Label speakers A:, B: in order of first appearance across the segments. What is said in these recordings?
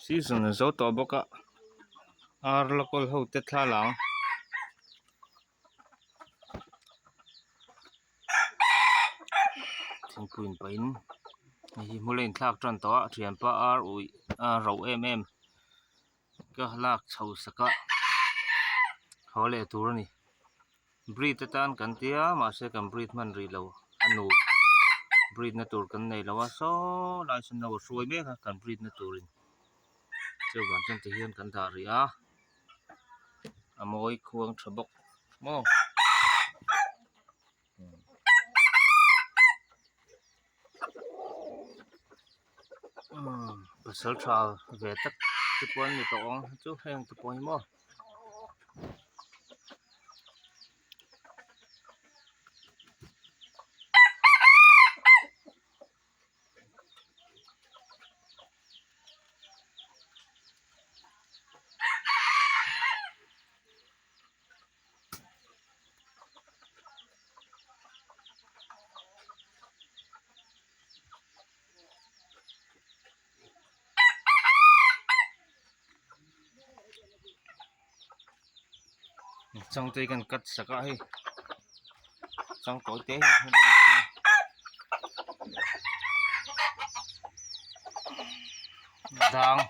A: Season a zo tawh bawk a ar la kawl ho te thla la ang. Thingpui in pahin hei hi hmul a inthlak tan tawh a thianpa ar uih a rauh em em ka lak chho sak a haw leh tur a ni. Breed atan kan tia mahse kan breed hman rih lo a nu breed na tur kan nei lo a saw lai sawn no a hruai mek a kan breed na turin chuvang chuan tihian kan dah rih a a mawi khuang tha bawk maw. Pasal tha ve tak te pawh an ni tawh ang chu heng te pawh hi maw. Changte hi kan cut sak a hei chang tawi te hi dang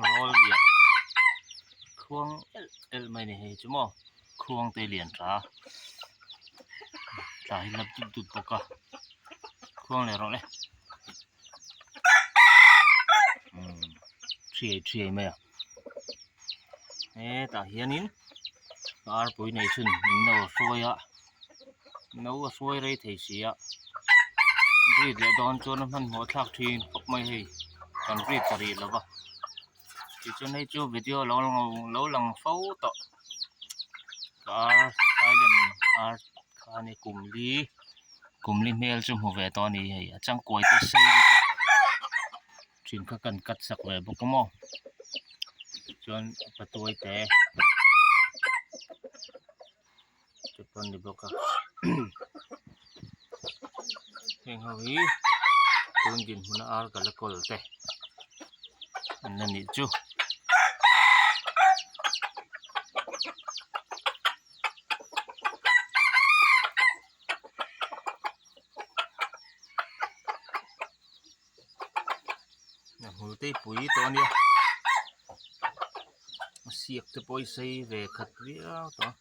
A: rawl lian khuang elh elh mai a ni hei chu maw khuang te lian tha a tla hi lap dup dup bawk a khuang leh rawh le umm thiai thiai mai a hetah hianin arpui nei chhun in no a hruai a no a hruai rei thei si a breed leh dawn chuan a hmanhmawh thlak thin khawp mai hei kan breed ta rih lo va tichuan hei chu video lo lo lang fo tawh ar thailand ar kha a ni kum li kum li hmel chu hmu ve tawh a ni hei a changkuai te sei lutuk thin kha kan cut sak ve bawk a maw chuan patuai te te pawh an ni bawk a heng ho hi tun dinhmun a ar ka la kawl te an la nih chu. A hmul te hi pui tawh a nia a siak te pawh hi sei ve khat viau tawh a.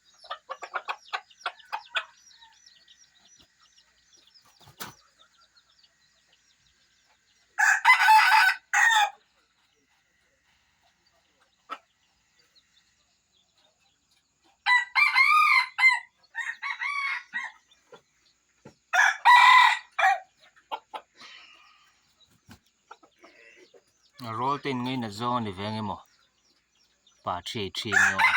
A: Rawl te in ngaina zawng a ni ve ang emaw pa thiai thiai nge aw.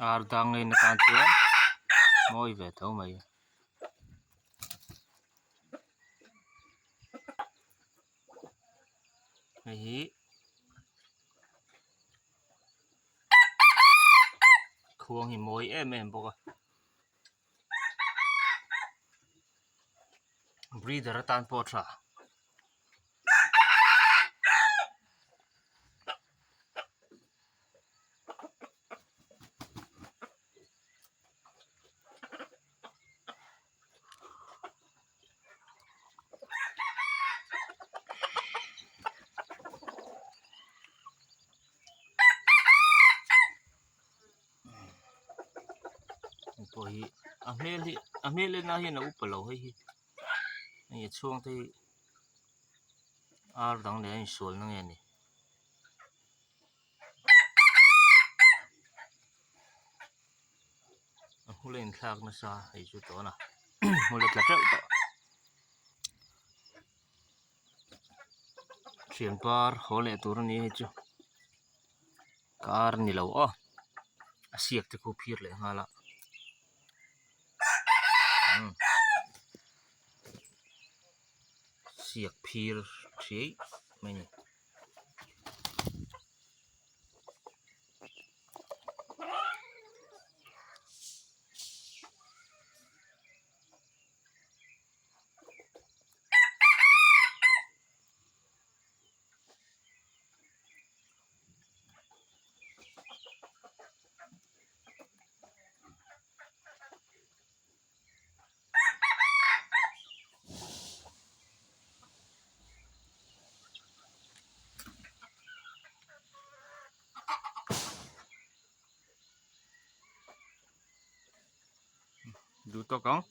A: Ar dang en atan chuan mawi ve tho mai. Hei hi khuang hi mawi em em bawk a breeder atan pawh a tha. Pawh hi a hmel hi a hmel en lai hian a upa lo hei hi hei a chhung te hi ar dang leh a insual na nge ni. A hmul a inthlak nasa hei chu tawna hmul a tla teuh tawh. Thianpa ar haw leh tur a ni hei chu ka ar a ni lo aw a siak te khu phir leh nghal a umm siak phir thiai mai a ni. Duh tawk ang.